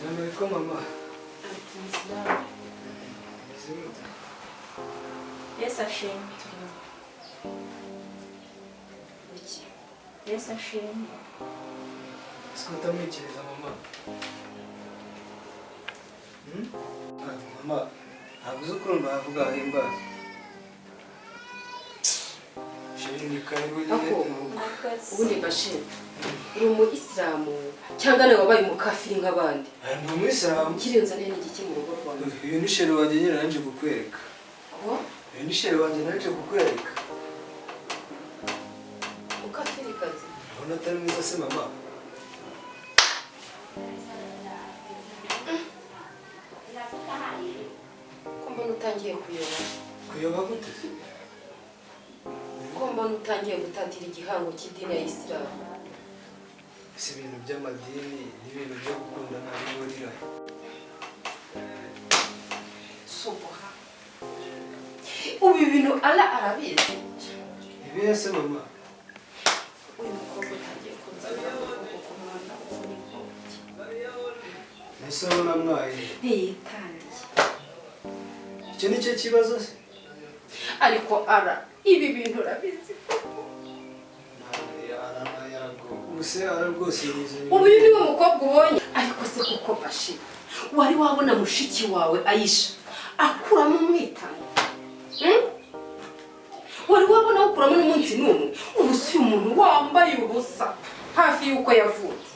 Salamu alaikum mama. Meze mute? Yesu ashimwe. Iki? Yesu ashimwe. Siko utamwikiriza mama. Hmm? Ah, mama, ntabwo uzi ukuntu bavuga ahimbaza. Chérie, ni karibu nyine Ako. mu rugo. Murakoze. Ubundi Bashir, uri umuyisilamu cyangwa nawe wabaye umukafiri nk'abandi? Ah, ndi umuyisilamu. Ikirenze ni igiki mu rugo rwawe? Uyu ni chérie wanjye nyine naje kukwereka. Ko Uyu ni chérie wanjye naje kukwereka. Umukafirikazi? Urabona atari mwiza se mama? Ko mbona utangiye kuyoba? Kuyoba gute? Ko mbona utangiye gutatira igihango cy'idini ya Isilamu? Si ibintu by'amadini n'ibintu byo gukundana bihurira. Subuha, ubu ibintu Ala arabizi? Ibihe se mama? Uyu mukobwa utangiye kunzanira kuvuga ku mwana ubu ni nk'uki? Ese urabona mwaye? Ntiyitangiye. Icyo ni cyo kibazo se? Ariko Ara, ibi bintu urabizi koko? Ubu se Ara rwose yizanye. Ubu uyu niwe mukobwa ubonye? Ariko se kuko Bashir, wari wabona mushiki wawe Ayisha akuramo umwitanga? Hmm? Wari wabona awukuramo n'umunsi n'umwe? Ubu si umuntu wambaye ubusa hafi y'uko yavutse.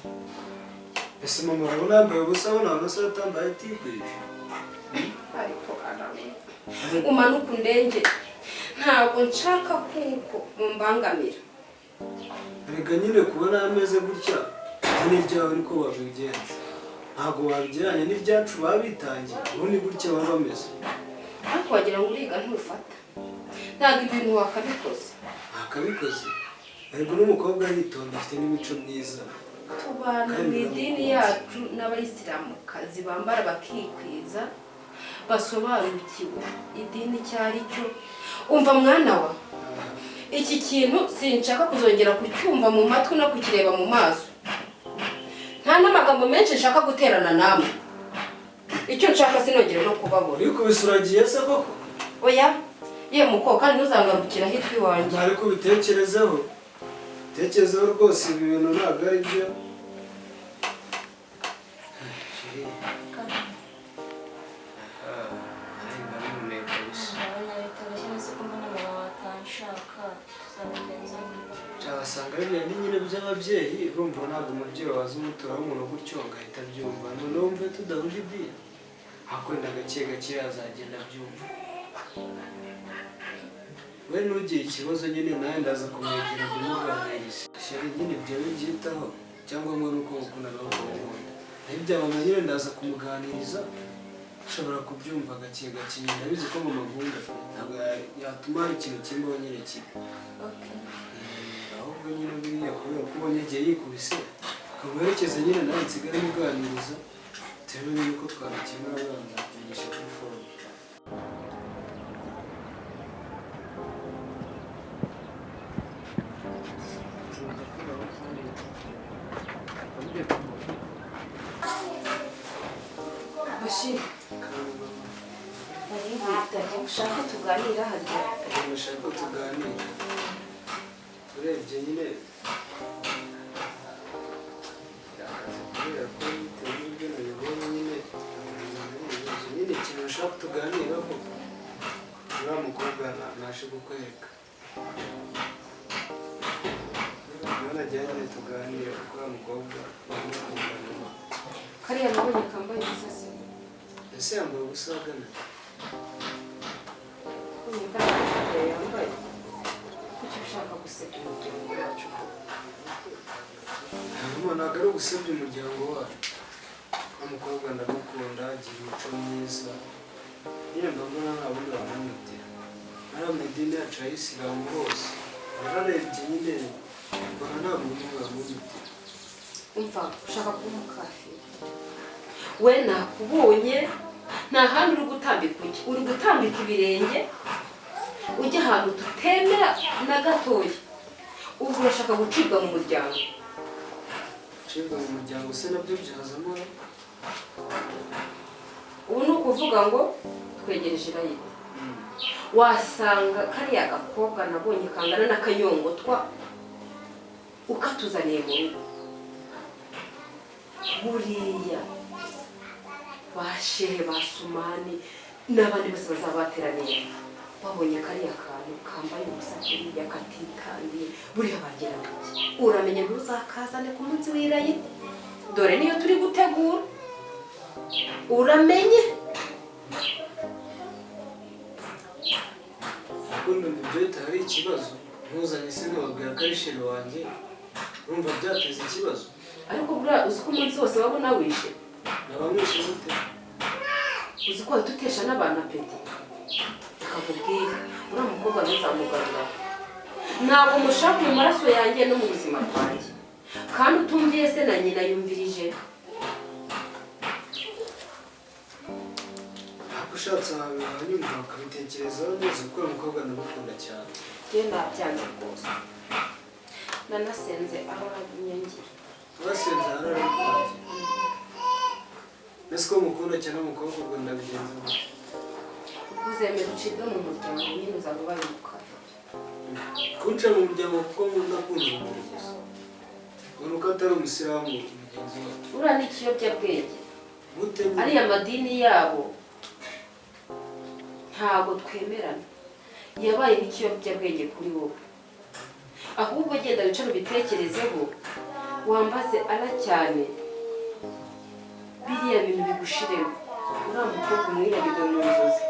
Ese mama, urabona yambaye ubusa? Abona amasaha atambaye atikwije. Ariko Ara, umanuka undengere, ntabwo nshaka kuko mumbangamira. Reka nyine kubona ameze gutya, idini ryawe ariko babigenza ntabwo wabigereranya n'iryacu baba bitangiye. Ubundi gutya baba bameze. Ariko wagira ngo uriga ntufata, ntabwo ibintu wakabikoze. Ntakabikoze, ariko n'umukobwa aritonda, afite n'imico myiza. Tubana mu idini yacu n'abayisilamukazi bambara bakikwiza, basobanukiwe idini icyo ari cyo. Umva mwana wa, iki kintu sinshaka kuzongera kucyumva mu matwi no kukireba mu maso. Nta n'amagambo menshi nshaka guterana namwe. Icyo nshaka, sinongere no kubabona. Urikubise uragiye se koko? Oya ye muko, kandi ntuzangarukira hitwa iwanjye. Ntari kubitekerezaho, tekerezaho rwose, ibi bintu ntabwo ari byo. Chérie, ndahumeka bisa. Ndabona bitoroshye nzi ko mbona mama watanshaka, tuzabigenza gute? Wasanga ari bya nyine by'ababyeyi. Urumva ntabwo umubyeyi waza umuturaho umuntu gutyo agahita abyumva, noneho wumve tudahuje idini. Ariko wenda gake gake azagenda abyumva. We ntugire ikibazo nyine, nawe ndaza kumwegera kumuganiriza. Chérie, nyine ibyo bibyitaho cyangwa ngo nuko mukunda nawe ukamukunda. Naho ibya mama nyine ndaza kumuganiriza, ushobora kubyumva gake gake nyine. Ndabizi ko mama akunda, ntabwo yatuma hari ikintu kimbaho nyine kibi. Okay. Ahubwo nyine buriya kubera ko ubonye igihe yikubise, ukamuherekeza nyine, nawe nsigare muganiriza, turebe nyine uko twabikemura. Buriya nzakumenyesha kuri phone. Bashir, ushaka tuganira harya? Ndashaka ko tuganira. Urebye nyine yakaze kubera ko bitewe n'ibyo nabibonye nyine ibibazo nyine. Ikintu nashaka ko tuganiraho, uriya mukobwa naje kukwereka, niba nagira nyine tuganire kuko uriya mukobwa ndamukunda nyuma. Kariya nabonye kambaye ubusa se? Ese yambaye ubusa agana? Nabonye kariya yambaye. Kuki ushaka gusebya umuryango wacu koko? Hanyuma ntabwo ari ugusebya umuryango wacu. Uriya mukobwa ndamukunda, agira imico myiza nyine, mba mbona nta wundi wamwitira hariya mu idini yacu ya Isilamu hose. Nararebye nyine mbona nta muntu umwe wamwitira. Umva, ushaka kuba umukafiri we? Nakubonye, nta handi uri gutambika ujya, uri gutambika ibirenge ujya ahantu tutemera na gatoya. Ubu urashaka gucibwa mu muryango? Gucibwa mu muryango se nabyo byazamo? Ubu ni ukuvuga ngo twegereje irayidi. Wasanga kariya gakobwa nabonye kangana n'akanyongotwa ukatuzaniye mu rugo. Buriya ba shehe ba Sumani n'abandi bose bazaba bateraniye babonye kariya kantu kambaye ubusa kuriya katitandiye, buriya bagira bati uramenye ntuzakazane ku munsi w'irayidi, dore niyo turi gutegura, uramenye. Kuko ibyo bitari ikibazo, ntuzanye se nkababwira ko ari sheri wanjye, urumva byateza ikibazo. Ariko buriya uzi ko umunsi wose wabona wishe? Naba mwishe gute? Uzi ko wahita utesha n'abantu apeti. Akakubwira uriya mukobwa ntuzamugarura, ntabwo mushaka mu maraso yanjye no mu buzima bwanjye, kandi utumviye se na nyina yumvirije. Ntabwo ushatse wanyumva ukabitekerezaho neza kuko uriya mukobwa ndamukunda cyane. Njyewe nabyanze rwose, nanasenze aho arabinyangira. Wasenze arabikwangira. Mbese ko mukunda cyane umukobwa ubwo ndabigenza gute? Ubwo uzemera ucibwe mu muryango nyine uzaba ubaye umukara. Kunca mu muryango kuko nkunda kumva umuntu gusa. Ubona ko atari umusilamu mugenzi wacu. Uriya ni ikiyobyabwenge. Gute nyine? Ariya madini yabo ntabwo twemerana, yabaye nk'ikiyobyabwenge kuri wowe. Ahubwo genda wicare ubitekerezeho, wambaze ara cyane, biriya bintu bigushiremo. Uriya mukobwa umwibagirwe mu nzozi.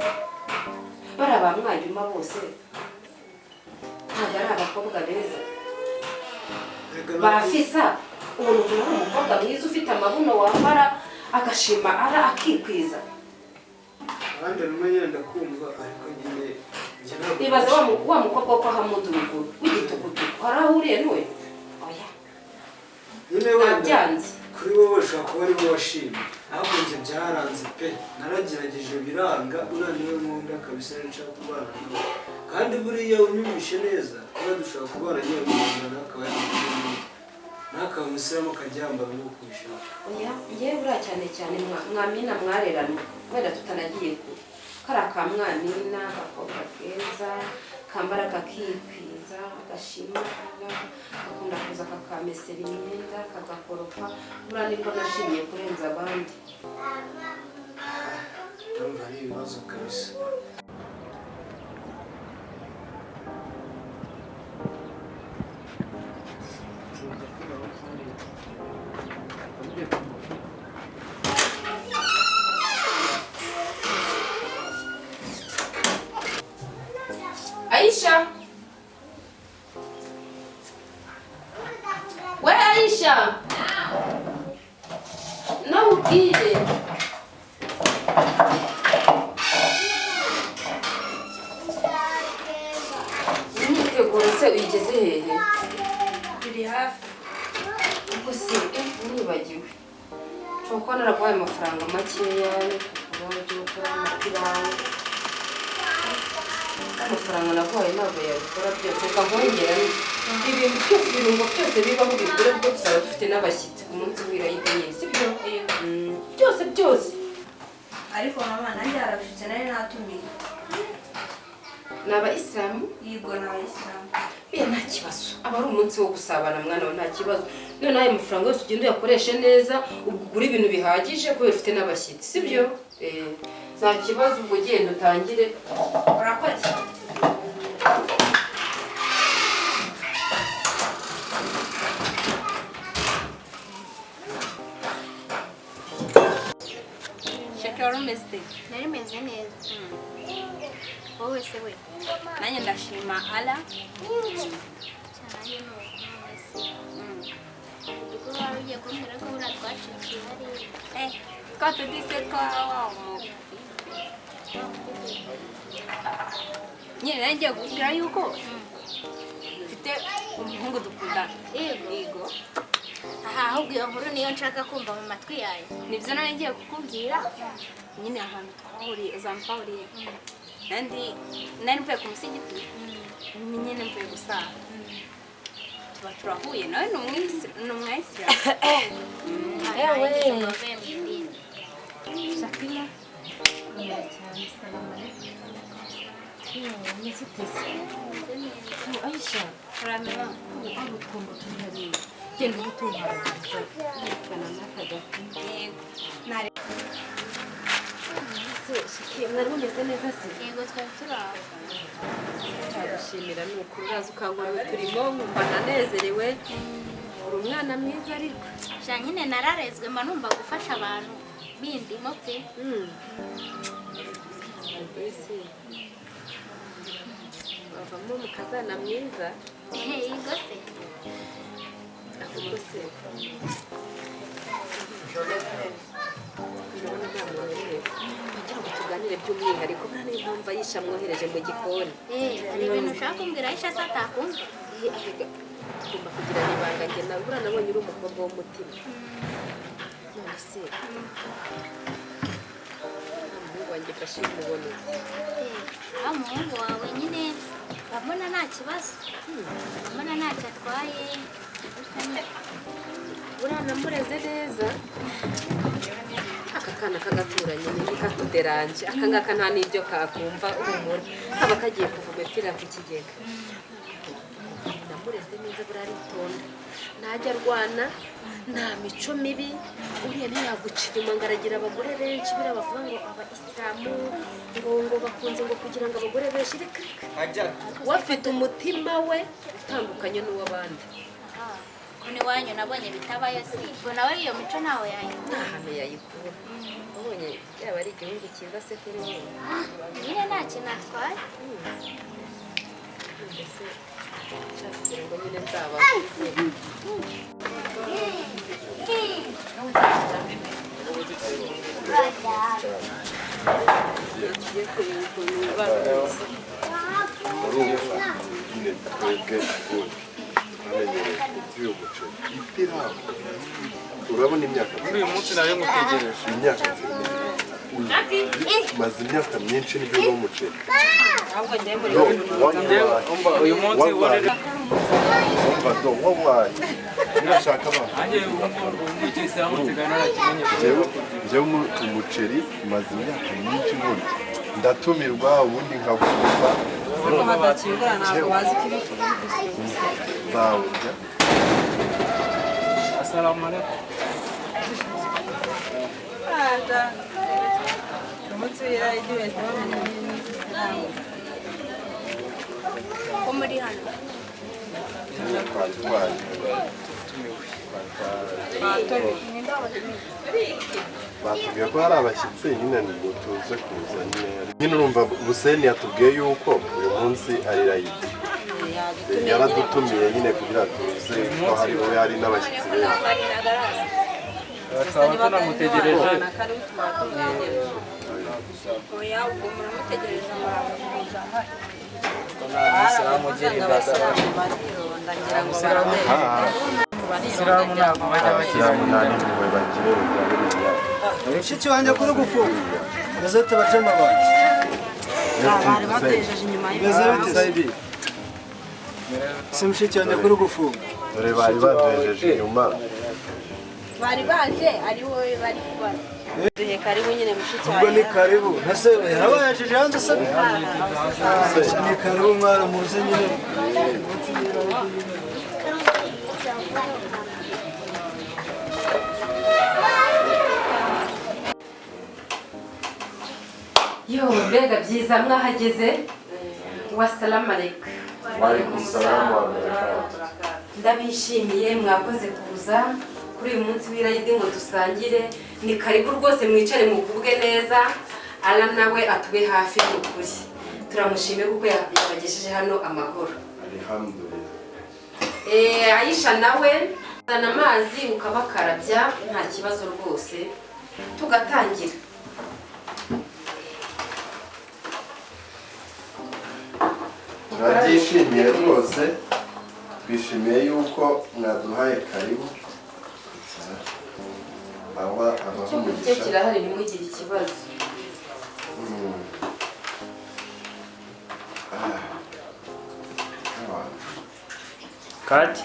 Bariya ba mwarimu bose ntabwo ari abakobwa beza. Bafisa ubona ukuntu ari umukobwa mwiza ufite amabuno wambara agashima ara akikwiza. Abandi rumwe nyine ndakumva ariko nyine njye ntabwo. Ibaze wa mukobwa wo kwa Hamudugu w'igitukutuku, hari aho uhuriye n'uwe? Oya. Nyine wenda Nabyanze. kuri wowe ushobora kuba ari wowe washimye, ariko njye byaranze pe, naragerageje biranga. Uriya niwe nkunda kabisa, niwe nshaka kubana nawe. Kandi buriya unyumvishe neza, kuba dushobora kubana nyine mu Rwanda, nawe akaba yambaye neza, nawe akaba umusilamu akajya yambara nk'uko ubishaka. Oya, njyewe buriya cyane cyane Mwamina mwareranwe, wenda tutanagiye kure. Kariya ka Mwamina, agakobwa keza, kambara kakikwiza, gashima, gakunda kuza kakamesera imyenda, kagakoropa, buriya niko nashimye kurenza abandi. Ndumva ari ibibazo kabisa. Aisha! We Aisha! Namubwire. Imyiteguro se uyigeze hehe? Biri hafi. Ubwo se nibagiwe. Nshobora kuba naraguhaye amafaranga makeya yo kugura ibyo gukora amapilawu. Amafaranga naguhaye ntabwo yabikora byose, reka nkongera ibintu byose, ibirungo byose bibaho bigure, kuko tuzaba dufite n'abashyitsi ku munsi w'irayidi nyine, si byo? Byose byose. Ariko mama nanjye harabishutse nari natumiye. Ni abayisilamu? Yego ni abayisilamu. Oya nta kibazo, aba ari umunsi wo gusabana mwana we, nta kibazo. None ayo mafaranga yose ugenda uyakoreshe neza, ugure ibintu bihagije kubera ufite n'abashyitsi, si byo? Nta kibazo, ubwo genda utangire. Urakoze. Shaka wari umeze ute? Nari meze neza. Wowe se we? Nanjye ndashima Allah. Cyane ni uko meze. Ubwo wari ugiye kumbwira ko buriya twacikiye hariya. Twa tudise twa wa mu. Nyine nari ngiye kukubwira yuko mfite umuhungu dukundana. Yego. Aha ahubwo iyo nkuru niyo nshaka kumva mu matwi yawe. Nibyo nari ngiye kukubwira. Nyine ahantu twahuriye, uzampahuriye. Nandi nari mvuye ku musigiti. Nyine mvuye gusara. Tuba turahuye nawe ni umwisilamu. Ewe. Umeze ute se? Aisha, Uramenya? Aho utwombo turi hariya. Genda ubutunganiriza. Kana n'aka gati. Yego. Nare. Se, Shiki, mwari mumeze neza se? Yego, twari turi aho. Nshyagushimira ni ukuri uraza ukankora uturimo nkumva nanezerewe. Uri umwana mwiza ariko. Sha nyine nararezwe mba numva gufasha abantu bindimo pe. Mbese wavamo umukazana mwiza. Yego se. Ahubwo se ndabona nta muntu uriho kugira ngo tuganire by'umwihariko, buriya niyo mpamvu Aisha amwohereje mu gikoni. Hari ibintu ushaka kumbwira Aisha se atakumva? Erega tugomba kugirana ibanga njye nawe, buriya nabonye uri umukobwa w'umutima. None se nta muhungu wanjye Bashir mubona ute? Aho umuhungu wawe nyine mbona nta kibazo, mbona ntacyo atwaye. Buriya namureze neza. Aka kana k'agaturanyi ntikatuderanje, aka ngaka nta n'ibyo kakumva humura, kaba kagiye kuvoma ipfira ku kigega. Namureze neza, buriya aritonda, ntajya arwana, nta mico mibi. Uriya ntiyaguca inyuma ngo aragira abagore benshi, buriya bavuga ngo abayisilamu ngo bakunze ngo kugira ngo abagore benshi, reka reka. We afite umutima we utandukanye n'uw'abandi. Ko n'iwanyu nabonye bitabayo se, ubwo nawe iyo mico ntaho yayikura. Nta hantu yayikura. Wabonye yaba ari igihugu cyiza se kuri wowe? Nyine nta kintu atwaye. Mbese nshaka kugira ngo nyine nzabakuze. Tugiye kureba ukuntu bameze. Urumva nyine twebwe ubundi twamenyereye kurya uyu muceri ipirawu. Urabona imyaka Muri uyu munsi nawe ngutegereje. Imyaka maze imyaka myinshi ndya uno muceri. Ahubwo njyewe muri No, Umva uyu munsi wallahi. Umva do wallahi. Nashaka abantu. Nanjye ubu ikisilamu nsigaye narakimenye. Njyewe umuceri maze imyaka myinshi nkurya. Ndatumirwa ubundi nkavuga. Kuko hadakingura ntabwo wazi ko ibiri Nzawurya. Assalamu alaikum. Umunsi w'irayidi wese bamenya n'isilamu. Ko muri hano. Twatwaye. Batubwiye ko hari abashyitsi nyine ngo tuze kuza nyine. Nyine urumva Buseni yatubwiye yuko uyu munsi ari rayidi. Yaradutumiye nyine kugira tuze ko hari we hari n'abashyitsi benshi. Tukaba tunamutegereje. Oya, ubwo muramutegereje muramukuza ahari. Isilamu ugira indagara. Isilamu ntabwo bajya bagira Abasilamu nta n'impuhwe bagira bya buriya. Mushiki wanjye kuri gufunga gazete bacema banjye. Bari batejeje inyuma Bimeze bite se? Se mushiki wanjye kuri gufunga. Dore bari baduhejeje inyuma. Bari baje ari wowe bari kubaza. Duhe karibu nyine mushiki Ubwo ni karibu. Ese yarabayejeje hanze se? Ni karibu mwana muze nyine. Yo, mbega byiza mwahageze. Wasalamu alaikum. Waalaikum salaam wa barakatuh. Ndabishimiye mwakoze kuza kuri uyu munsi w'irayidi ngo dusangire. Ni karibu rwose, mwicare mugubwe neza. Ala nawe atube hafi ni ukuri. Turamushimiye kuko yabagejeje hano amahoro. Alhamdulillah. Aisha nawe zana amazi ukabakarabya nta kibazo rwose, tugatangira. Turabyishimiye rwose, twishimiye yuko mwaduhaye karibu. Allah abahe Icyo kurya umugisha. kirahari ntimugire ikibazo. Kati.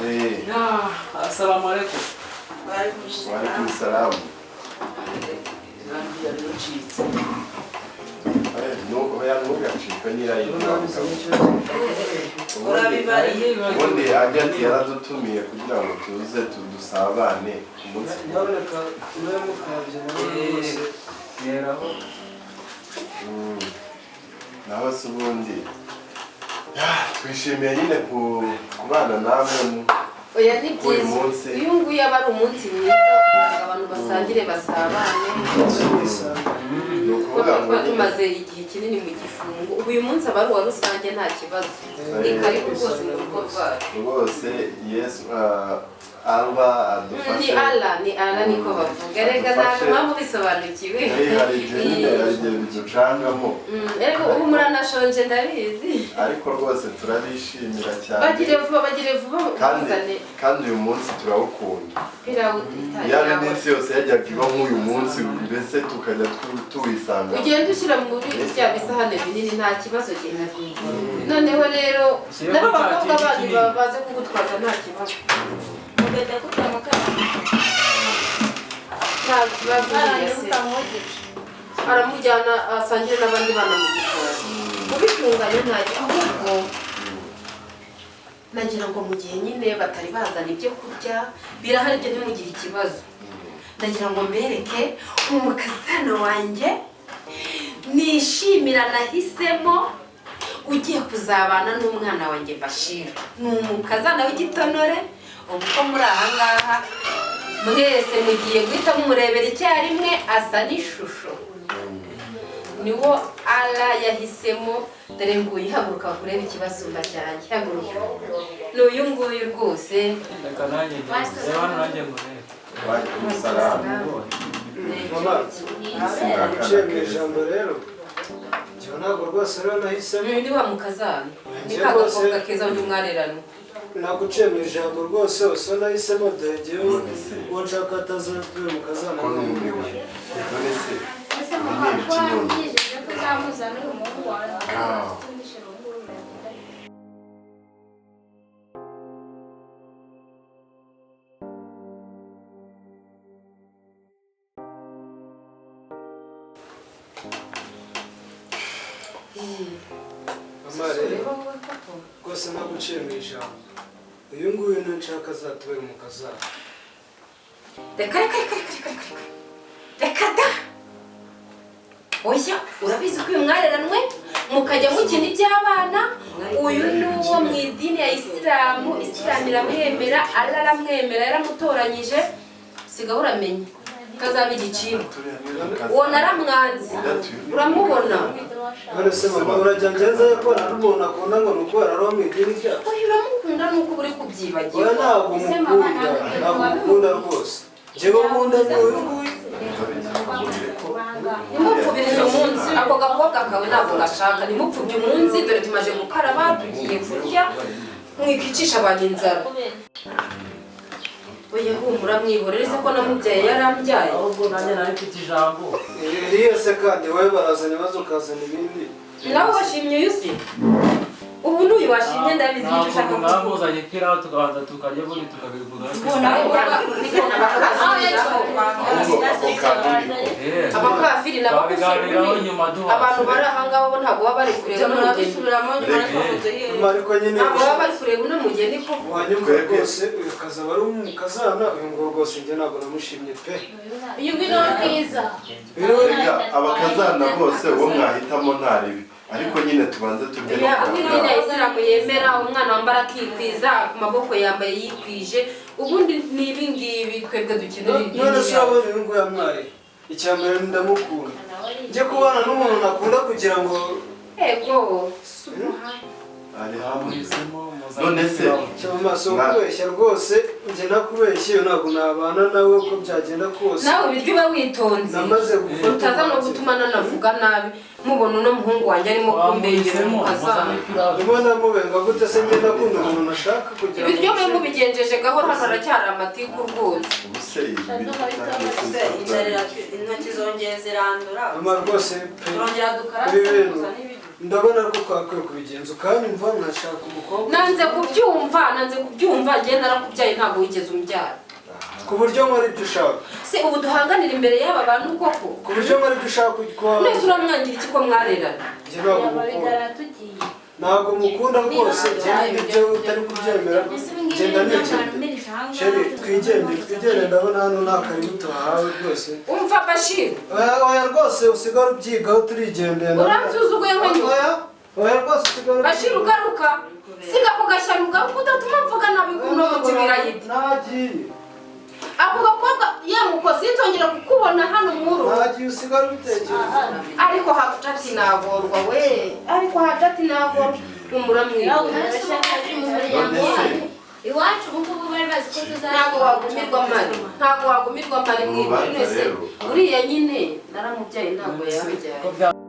Eh, Assalamu alaikum. Waalaikum salam. Nanjye yari ucitse. Eh, Oya, ntugacikwe n'irayidi. Urabibariye. Ubundi Agati yaradutumiye kugira ngo tuze dusabane umunsi. Nyabuneka mube mukabye nawe rwose. Yeraho. Naho se ubundi twishimiye nyine kubana namwe Oya, ni uyu byiza. munsi. Uyu nguyu aba ari umunsi mwiza kugira ngo abantu basangire, basabane. Ni Kuko ukuvuga ngo tuba nyine tumaze igihe kinini mu gifungo, ubu uyu munsi aba ari uwa rusange, nta kibazo. Ni karibu rwose mu rugo rwacu. Rwose Yesu, Allah adufashe. Ni Allah, ni Allah, niko bavuga. Erega ntabwo mpamvu bisobanukiwe. Hari igihe nyine, hari igihe biducangamo. Erega ubu muranashonje, ndabizi. Ariko rwose turabishimira cyane. Bagire vuba, bagire vuba. Kandi Uzane kandi uyu munsi turawukunda. Pilawu. Yaba iminsi yose yajyaga iba nk'uyu munsi, mbese tukajya tuwisanga. Ugenda ushyira muri bya bisahane binini, nta kibazo gihari. Noneho rero nabo bakobwa banyu baze kugutwaza, nta kibazo. Mugahita kutamuka. Nta kibazo. Yase aramujyana asangire n'abandi bana mu gikoni kubitunganya, ntacyo. Ahubwo nagira ngo mu gihe nyine batari bazana ibyo kurya, birahari ibyo, ntimugire ikibazo. Ndagira ngo mbereke umukazana wanjye nishimira, nahisemo, ugiye kuzabana n'umwana wanjye Bashir. Ni umukazana w'igitonore. Ubu ko muri aha ngaha mwese mugiye guhita mumurebera icyarimwe, asa n'ishusho. Niwo Ala yahisemo. Dore nguyu, haguruka kureba ikibasumba cyanjye, haguruka. Ni uyu nguyu rwose. Reka nanjye ngende. Reba hano nanjye ngurebe. Salamu. Mama, uciye mu ijambo rero, njyewe ntabwo rwose rero nahisemo. Uyu ni wa mukazana, ni Njye ka rwose gakobwa keza undi mwarerano. Ntabwo uciye mu ijambo rwose, usa nahisemo. Dore njyewe uwo nshaka atazatuye mu kazana. Ko numiwe, none se Ese ibi mama, ni ko ibiki none? wambyijeje ko uzamuzana uyu muhungu wawe? Ah. Tumvishe ubu ngubu biragenda bite? Mama rero rwose ntabwo uciye mu ijambo, uyu nguyu niwe nshaka azatubere mu kazana. Reka, reka, reka, reka, reka, reka, reka da! Oya, urabizi ko uyu mwareranwe mukajya mukina iby'abana. Uyu ni uwo mu idini ya Isilamu. Isilamu iramwemera, Allah aramwemera, yaramutoranyije. Sigaho uramenye kazaba igicibwa. Uwo naramwanze, uramubona. None se mama, urajya ngenza kubana n'umuntu akunda ngo ni ukubera ari uwo mu idini ryacu? Uyu uramukunda nuko uba uri Oya, kubyibagirwa. ntabwo mukunda, ntabwo mukunda rwose. Njyewe nkunda ni uyu nguyu. Ntimupfubirize umunsi, ako gakobwa kawe ntabwo gashaka. Ntimupfubye umunsi, dore tumaze gukaraba, tugiye kurya, mwikicisha abantu inzara. Oya, humura, mwihorere se ko namubyaye, yarambyaye. Ahubwo nanjye nari mfite ijambo. Iriya se kandi wowe barazana ibibazo ukazana ibindi. Nawe washimye uyu se? Ubu n'uyu washimye, ndabizi nicyo ushaka Ntabwo kuvuga. mwamuzanye ipirawu tukabanza tukarya, ubundi tukabivuga. Nawe Ahubwo ako kantu niko. Abakafiri nabo Twabiganiraho nyuma duhaze. Abantu bari aha ngaho bo ntabwo baba bari kureba uno mugeni. Murabisubiramo nyuma y'amafoto ye. Mama, ariko nyine Ntabwo baba bari kureba uno mugeni koko. wanyumva rwose, uyu kazaba ari umukazana. Uyu nguyu rwose njye ntabwo namushimye pe. Uyu nguyu ni mwiza. Erega abakazana bose uwo mwahitamo nta ribi, ariko nyine tubanze turye no Ya, uko idini ya kuganira. Isilamu yemera umwana wambara akikwiza, ku maboko yambaye yikwije, ubundi ni ibi ngibi twebwe dukenera idini None se yacu. urabona uyu nguyu amwaye? Icya mbere ndamukunda. Njye kubana n'umuntu nakunda kugira ngo Ego, subhana. Ari hamwe. Mwamuhisemo muzanye None se ipirawu. Cyangwa amaso kubeshya rwose, njye nakubeshye, iyo ntabwo nabana nawe uko byagenda kose. Nawe ibiryo uba witonze, Namaze gufata utaza no gutuma nanavuga nabi mubona uno muhungu wanjye arimo kumbengera Mwamuhisemo mukazana. muzanye ipirawu. Ndimo ndamubenga gute se? Njye ndakunda umuntu nashaka kugira ngo Ibiryo mwe mubigenjeje gahoro, hano haracyari amatiku rwose. Ubu se ibi Se, inzara intoki zongeye zirandura. Mama rwose pe, Turongera dukarabe ibi bintu tuzane ibiryo. ndabona ko twakwiye kubigenza ukanyumva nkashaka umukobwa. Nanze kubyumva, nanze kubyumva. Njye narakubyaye, ntabwo wigeze umbyara. Ku buryo nkora ibyo ushaka. Se ubu duhanganira imbere y'aba bantu koko? Ku buryo nkora ibyo ushaka ko Nese uramwangira iki ko mwarerana? Njye ntabwo mukunda. Ntabwo mukunda rwose, njye ibyo utari kubyemera. Genda nigende. Chéri, twigendere, twigendere, ndabona hano nta karibu tuhawe rwose. Umva Bashir. Oya, oya rwose usigare ubyigaho, turigendera. Uransuzuguye nka nyoko. Oya, oya rwose usigare. Bashir ugaruka. Siga ku gashyano ugaruka udatuma mvuga nabi kuno munsi birayidi. Nagiye. Ako gakobwa yemuko sinzongera kukubona hano muru. Nagiye usigare ubitekereza. Ariko Hajati nagorwa we. Ariko Hajati nagorwa. Umuramwiwe. Iwacu ubu ngubu bari bazi ko tuzajya. Ntabwo wagumirwa mari. Ntabwo wagumirwa mari mwiwe. Urubanza rero. Uriya nyine naramubyaye ntabwo yambyaye.